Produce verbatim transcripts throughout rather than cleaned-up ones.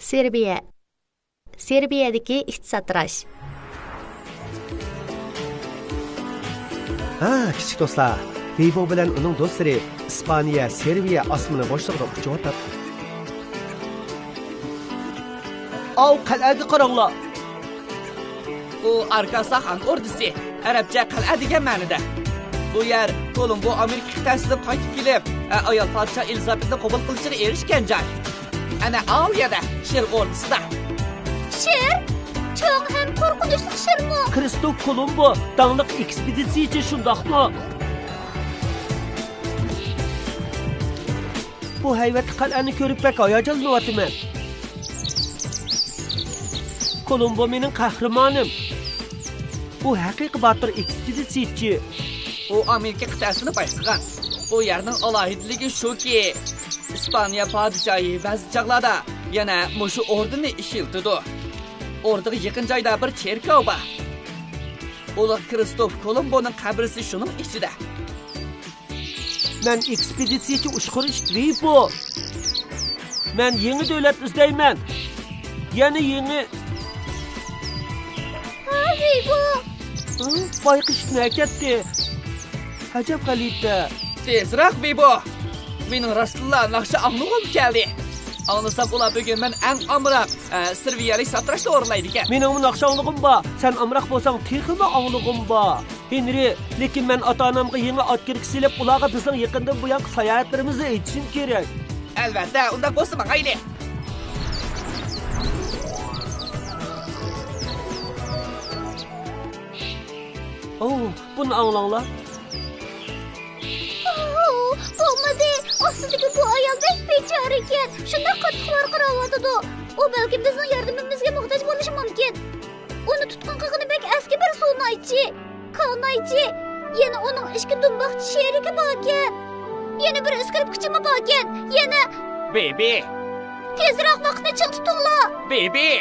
سېربىيە. سېربىيەدىكى ئىت ساتىراش. ھە، كىچىك دوستلار، ۋىبو بىلەن ئۇنىڭ دوستلىرى ئىسپانىيە، سېربىيە ئاسمىنى بوشلۇقىدا ئۇچۇۋاتاتتى. ئاۋۇ قەلئەگە قاراڭلار! ئۇ ئاركاسا خان ئوردىسى، ئەرەبچە قەلئە دېگەن مەنىدە. بۇ يەر كولومبو ئامېرىكا قىتئەسىدىن قايتىپ كېلىپ، ئە، ئايال پادىشاھ ئېلىزابېتنى قوبۇل قىلىشىغا ئېرىشكەن جاي. ئەنە ئاۋۇ يەردە، شىر ئوردىسىدا. شىر؟ چوڭ ھەم قورقۇنچلۇق شىرمۇ؟ كىرىستوف كولومبو، داڭلىق ئېكسپېدىتسىيەچى، شۇنداقمۇ؟ بۇ ھەيۋەتلىك قەلئەنى كۆرۈپ بەك ھاياجانلىنىۋاتىمەن. كولومبو مېنىڭ قەھرىمانىم. ئۇ ھەقىقىي باتۇر ئېكسپېدىتسىيەچى. ئۇ ئامېرىكا قىتئەسىنى بايقىغان. بۇ يەرنىڭ ئالاھىدىلىكى شۇكى، ئىسپانىيە پادىشاھى بەزى چاغلاردا يەنە مۇشۇ ئوردىنى ئىشلىتىدۇ. ئوردىغا يېقىن جايدا بىر چېركاۋ بار. ئۇلۇغ كىرىستوف كولومبونىڭ قەبرىسى شۇنىڭ ئىچىدە. مەن ئېكسپېدىتسىيەچى ئۇچقۇر ئىت ۋىبو. مەن يېڭى دۆلەت ئىزدەيمەن. يەنە يېڭى. ھا، ۋىبو. ھە؟ بايقۇش نەگە كەتتى؟ ئەجەب غەلىتە. تېزراق، ۋىبو. مېنىڭ راستتىنلا ناخشا ئاڭلىغۇم كەلدى. ئاڭلىسام، ئۇلار بۈگۈن مەن ئەڭ ئامراق، ئە، سېرۋىيەلىك ساتىراشنى ئورۇنلايدىكەن. مېنىڭمۇ ناخشا ئاڭلىغۇم بار. سەن ئامراق بولساڭ، تېخىمۇ ئاڭلىغۇم بار. ھېنرى، لېكىن مەن ئاتا-ئانامغا يېڭى ئاتكىرىك سېلىپ، ئۇلارغا بىزنىڭ يېقىندىن بۇيانقى ساياھەتلىرىمىزنى ئېيتىشىم كېرەك. ئەلۋەتتە، ئۇنداق بولسا ماڭايلى. ئوۋ، بۇنى ئاڭلاڭلار. ئوۋ، بولمىدى. ئاستىدىكى بۇ ئايال بەك بىچارىكەن. شۇنداق قاتتىق ۋارقىراۋاتىدۇ. ئۇ بەلكىم بىزنىڭ ياردىمىمىزگە موھتاج بولۇشى مۇمكىن. ئۇنى تۇتقۇن قىلغىنى بەك ئەسكى بىر سۇنايچى، كانايچى، يەنە ئۇنىڭ ئىككى دۇمباقچى شېرىكى باركەن. يەنە بىر ئۆسكۈرۈپكىچىمۇ باركەن. يەنە بىبى! تېزراق، ۋاقىتنى چىڭ تۇتۇڭلار! بىبى!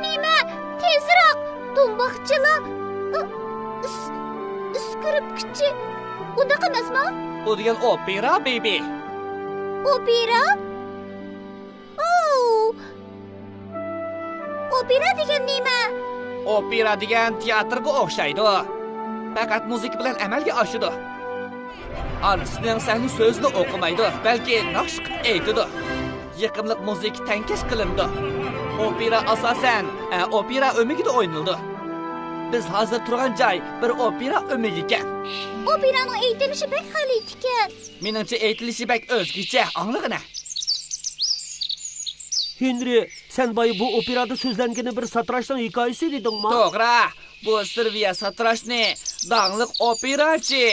نېمە؟ تېزراق! دۇمباقچىلار، ئۇ، ئۈس-، ئۆسكۈرۈپكىچى. ئۇنداق ئەمەسمۇ؟ ئۇ دېگەن ئوپېرا، بىبى. ئوپېرا؟ ئوۋ! ئوپېرا دېگەن نېمە؟ ئوپېرا دېگەن تىياتىرغا ئوخشايدۇ. پەقەت مۇزىكا بىلەن ئەمەلگە ئاشىدۇ. ئارتىسنىڭ سەھنە سۆزىنى ئوقۇمايدۇ، بەلكى ناخشا قىلىپ ئېيتىدۇ. يېقىملىق مۇزىكا تەڭكەش قىلىنىدۇ. ئوپېرا ئاساسەن، ئە، ئوپېرا ئۆمىكىدە ئوينىلىدۇ. بىز ھازىر تۇرغان جاي بىر ئوپېرا ئۆمىكى ئىكەن. ئوپېرانىڭ ئېيتىلىشى بەك غەلىتىكەن. مېنىڭچە ئېيتىلىشى بەك ئۆزگىچە، ئاڭلىغىنە. ھېنرى، سەن بايا بۇ ئوپېرادا سۆزلەنگىنى بىر ساتىراشنىڭ ھېكايىسى دېدىڭما؟ توغرا، بۇ سېرۋىيە ساتىراشنى داڭلىق ئوپېراچى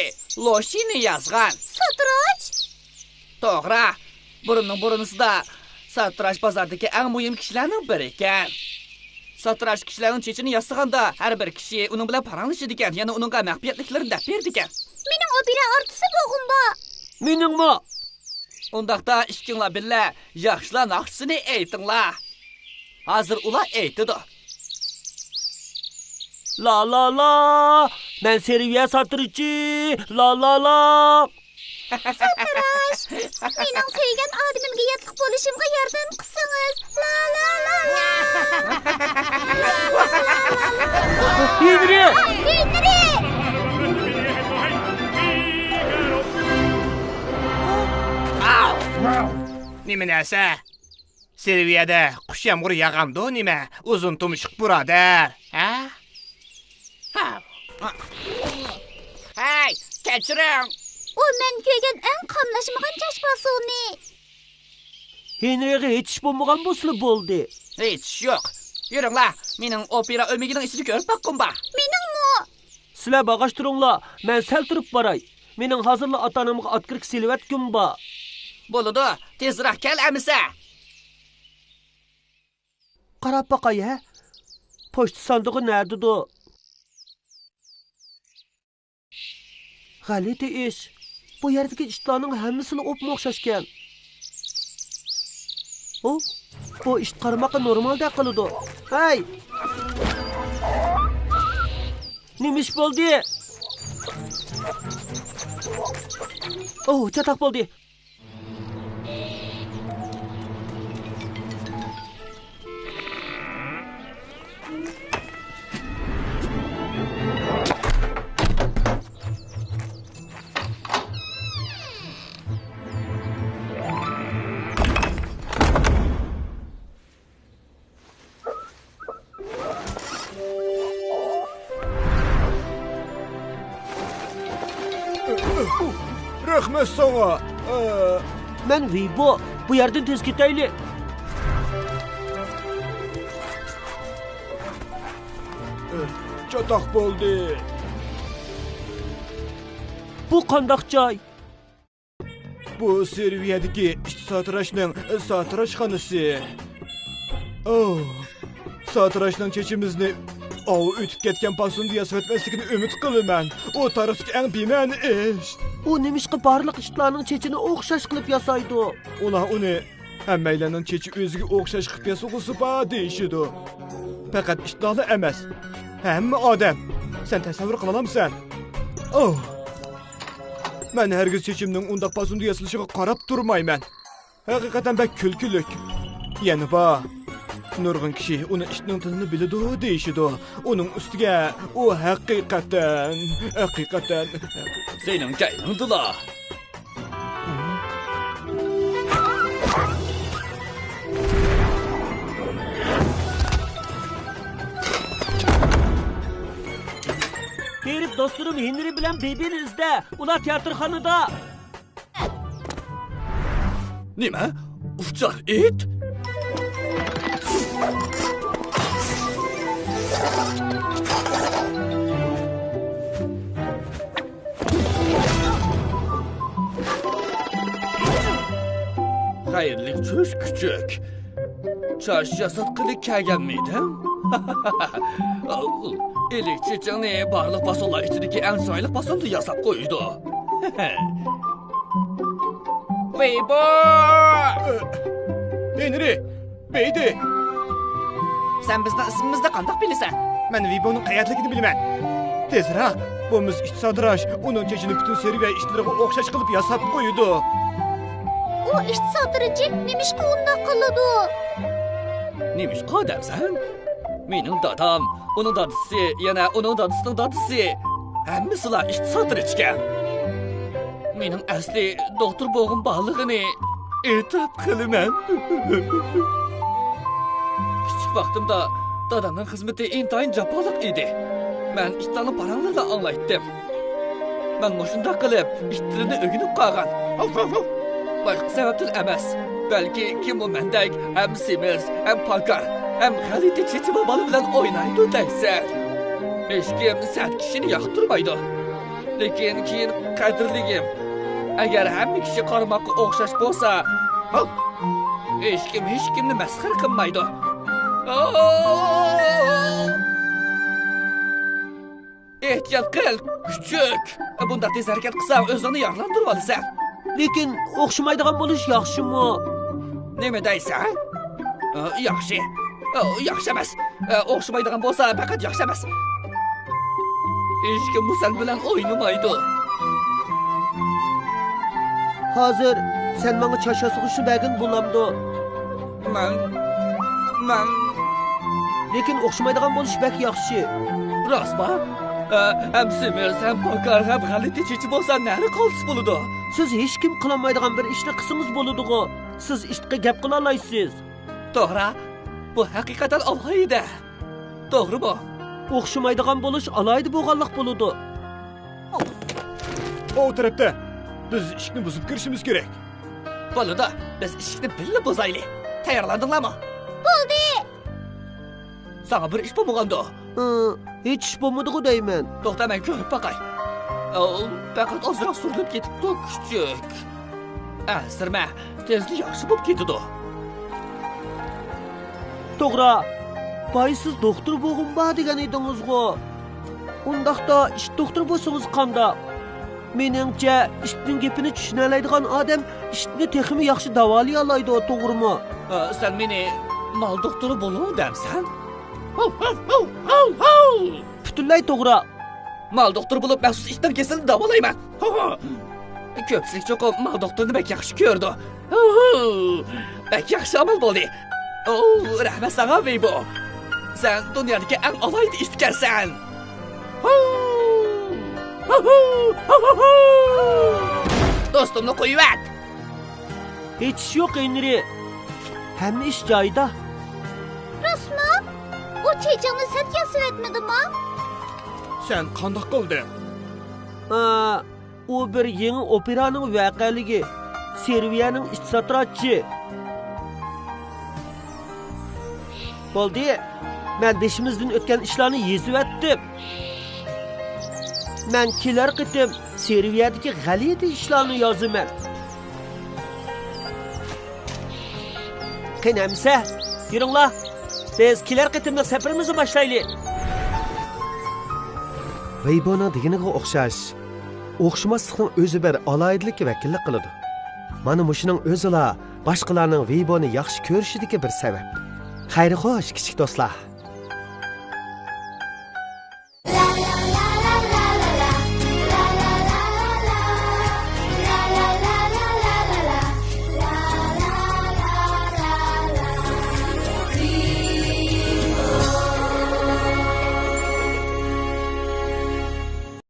لوشىنى يازغان. ساتىراش؟ توغرا، بۇرۇننىڭ بۇرۇنىسىدا ساتىراش بازاردىكى ئەڭ مۇھىم كىشىلەرنىڭ بىرى ئىكەن. ساتىراش كىشىلەرنىڭ چېچىنى ياسىغاندا، ھەر بىر كىشى ئۇنىڭ بىلەن پاراڭلىشىدىكەن، يەنە ئۇنىڭغا مەخپىيەتلىكلىرىنى دەپ بېرىدىكەن. مېنىڭ ئوپېرا ئارتىسى بولغۇم بار. مېنىڭمۇ. ئۇنداقتا ئىككىڭلار بىللە ياخشىلار ناخشىسىنى ئېيتىڭلار. ھازىر ئۇلار ئېيتىدۇ. لا لا لا، مەن سېرۋىيە ساتىرىچى، لا لا لا. ساتىراش، مېنىڭ سۆيگەن ئادىمىمگە ياتلىق بولۇشۇمغا ياردەم قىلسىڭىز. لا لا لا لا. ھېنرى! ھېنرى! نېمە نەرسە؟ سېرۋىيەدە قۇش يامغۇرى ياغامدۇ نېمە، ئۇزۇن تۇمشۇق بۇرادەر، ھە؟ ھەي، كەچۈرۈڭ! ئۇ مەن كۆرگەن ئەڭ قاملاشمىغان چاچ پاسونى. ھېنرىغا ھېچ ئىش بولمىغان بولسىلا بولدى. ھېچ ئىش يوق. يۈرۈڭلار، مېنىڭ ئوپېرا ئۆمىكىنىڭ ئىچىنى كۆرۈپ باققۇم بار. مېنىڭمۇ. سىلەر بارغاچ تۇرۇڭلار، مەن سەل تۇرۇپ باراي. مېنىڭ ھازىرلا ئاتا-ئانامغا ئاتكىرىك سېلىۋەتكۈم بار. بولىدۇ، تېزراق كەل ئەمىسە. قاراپ باقاي ھە. پوچتا ساندۇقى نەدىدۇ؟ غەلىتە ئىش. بۇ يەردىكى ئىتلارنىڭ ھەممىسىلا ئوپمۇ ئوخشاشكەن. ئۇ، بۇ ئىت قارىماققا نورمالدەك قىلىدۇ. ھەي! نېمە ئىش بولدى؟ ئوۋ، چاتاق بولدى. رەھمەت ساڭا. ئە. مەن ۋىبو. بۇ يەردىن تېز كېتەيلى. چاتاق بولدى. بۇ قانداق جاي؟ بۇ سېرۋىيەدىكى ئىت ساتىراشنىڭ ساتىراشخانىسى. ئوھ، ساتىراشنىڭ چېچىمىزنى ئاۋۇ ئۆتۈپ كەتكەن پاسوندا ياسىۋەتمەسلىكىنى ئۈمىد قىلىمەن. ئۇ تارىختىكى ئەڭ بىمەنە ئىش. ئۇ نېمىشقا بارلىق ئىتلارنىڭ چېچىنى ئوخشاش قىلىپ ياسايدۇ؟ ئۇلار ئۇنى ھەممەيلەننىڭ چېچى ئۆزىگە ئوخشاش قىلىپ ياسىغۇسى بار دېيىشىدۇ. پەقەت ئىتلارلا ئەمەس، ھەممە ئادەم. سەن تەسەۋۋۇر قىلالامسەن؟ ئوھ! مەن ھەرگىز چېچىمنىڭ ئۇنداق پاسوندا ياسىلىشىغا قاراپ تۇرمايمەن. ھەقىقەتەن بەك كۈلكىلىك. يەنە بار. نۇرغۇن كىشى ئۇنى ئىتنىڭ تىلىنى بىلىدۇ دېيىشىدۇ. ئۇنىڭ ئۈستىگە ئۇ ھەقىقەتەن، ھەقىقەتەن. سېنىڭ كەينىڭدىلا. بېرىپ دوستلىرىم ھېنرى بىلەن بېبىنى ئىزدە. ئۇلار تىياتىرخانىدا. نېمە؟ ئۇچار ئىت؟ خەيرلىك چۈش، كۈچۈك. چاچ ياساتقىلى كەلگەنمىدىڭ؟ ئىلىك چېچىڭنى بارلىق پاسونلار ئىچىدىكى ئەڭ چىرايلىق پاسوندا ياساپ قويىدۇ. ۋىبو! ھېنرى! بېيدى! سەن بىزنىڭ ئىسمىمىزنى قانداق بىلىسەن؟ مەن ۋىبونىڭ قەيەردىكىنى بىلىمەن. تېزراق! بۇ مىس ئىت ساتىراش ئۇنىڭ چېچىنى پۈتۈن سېرۋىيە ئىتلىرىغا ئوخشاش قىلىپ ياساپ قويىدۇ. ئۇ ئىت ساتىرىچى نېمىشقا ئۇنداق قىلىدۇ؟ نېمىشقا دەمسەن؟ مېنىڭ دادام، ئۇنىڭ دادىسى، يەنە ئۇنىڭ دادىسىنىڭ دادىسى، ھەممىسىلا ئىت ساتىرىچىكەن. مېنىڭ ئەسلى دوختۇر بولغۇم بارلىقىنى ئېتىراپ قىلىمەن. كىچىك ۋاقتىمدا دادامنىڭ خىزمىتى ئىنتايىن جاپالىق ئىدى. مەن ئىتلارنىڭ پاراڭلىرىنى ئاڭلايتتىم. مەن مۇشۇنداق قىلىپ ئىتلىرىنى ئۆگىنىپ قالغان. باشقا سەۋەبتىن ئەمەس. بەلكى كىممۇ مەندەك ھەم سېمىز، ھەم پاكار، ھەم غەلىتە چېچى بار بالا بىلەن ئوينايدۇ دەيسەن. ھېچكىم سەت كىشىنى ياقتۇرمايدۇ. لېكىن كېيىن قەدىرلىگىن، ئەگەر ھەممە كىشى قارىماققا ئوخشاش بولسا، ھېچكىم ھېچكىمنى مەسخىرە قىلمايدۇ. ئېھتىيات قىل، كۈچۈك! بۇنداق تېز ھەرىكەت قىلساڭ، ئۆزۈڭنى يارىلاندۇرۇۋالىسەن. لېكىن ئوخشىمايدىغان بولۇش ياخشىمۇ؟ نېمە دەيسەن؟ ئا، ياخشى. ئا، ياخشى ئەمەس. ئا، ئوخشىمايدىغان بولسا، پەقەت ياخشى ئەمەس. ھېچكىممۇ سەن بىلەن ئوينىمايدۇ. ھازىر سەن ماڭا چاچ ياسىغۇچنى بەرگىن بولامدۇ؟ مەن، مەن. لېكىن ئوخشىمايدىغان بولۇش بەك ياخشى. راستما؟ ئە، ھەم سېمىز، ھەم پاكار، ھەم غەلىتە چېچى بولسا نەدە قالسا بولىدۇ؟ سىز ھېچكىم قىلالمايدىغان بىر ئىشنى قىلسىڭىز بولىدىغۇ. سىز ئىتقا گەپ قىلالايسىز. توغرا، بۇ ھەقىقەتەن ئالاھىدە. توغرىمۇ؟ ئوخشىمايدىغان بولۇش ئالاھىدە بولغانلىق بولىدۇ. ئۇ تەرەپتە. بىز ئىشىكنى بۇزۇپ كىرىشىمىز كېرەك. بولىدۇ، بىز ئىشىكنى بىللە بۇزايلى. تەييارلاندىڭلارمۇ؟ بولدى. ساڭا بىر ئىش بولمىغاندۇ؟ ئى، ھېچ ئىش بولمىدىغۇ دەيمەن. توختا، مەن كۆرۈپ باقاي. ئاۋ، پەقەت ئازراق سۈرۈلۈپ كېتىپتۇ، كۈچۈك. ئەنسىرىمە، تېزلا ياخشى بولۇپ كېتىدۇ. توغرا، بايا سىز دوختۇر بولغۇم بار دېگەن ئىدىڭىزغۇ؟ ئۇنداقتا ئىت دوختۇرى بولسىڭىز قانداق؟ مېنىڭچە، ئىتنىڭ گېپىنى چۈشىنەلەيدىغان ئادەم ئىتنى تېخىمۇ ياخشى داۋالىيالايدۇ، توغرىمۇ؟ ئا، سەن مېنى مال دوختۇرى بولۇڭ دەمسەن؟ ھاۋ، ھاۋ، ھاۋ، ھاۋ، ھاۋ! پۈتۈنلەي توغرا. مال دوختۇرى بولۇپ مەخسۇس ئىتنىڭ كېسىلىنى داۋالايمەن. كۆپچىلىك چوقۇم مال دوختۇرىنى بەك ياخشى كۆرىدۇ. بەك ياخشى ئامال بولدى. ئوو، رەھمەت ساڭا، ۋېيبو. سەن دۇنيادىكى ئەڭ ئالاھىدە ئىتكەنسەن. دوستۇمنى قويۇۋەت. ھېچ ئىش يوق، ھېنرى. ھەممە ئىش جايىدا. راستمۇ؟ ئۇ چېچىڭنى سەت ياسىۋەتمىدىمۇ؟ سەن قانداق قىلدىڭ؟ ئا، ئۇ بىر يېڭى ئوپېرانىڭ ۋەقەلىكى، سېرۋىيەنىڭ ئىچ ساتىراتچى. بولدى، مەن بېشىمىزدىن ئۆتكەن ئىشلارنى يېزىۋەتتىم. مەن كېلەر قېتىم سېرۋىيەدىكى غەلىتە ئىشلارنى يازىمەن. قېنى ئەمىسە، يۈرۈڭلار، بىز كېلەر قېتىملىق سەپىرىمىزنى باشلايلى. ۋېيبونىڭ دېگىنىگە ئوخشاش، ئوخشىماسلىقنىڭ ئۆزى بىر ئالاھىدىلىككە ۋەكىللىك قىلىدۇ. مانا مۇشۇنىڭ ئۆزىلا باشقىلارنىڭ ۋېيبونى ياخشى كۆرۈشىدىكى بىر سەۋەب. خەير خوش، كىچىك دوستلار.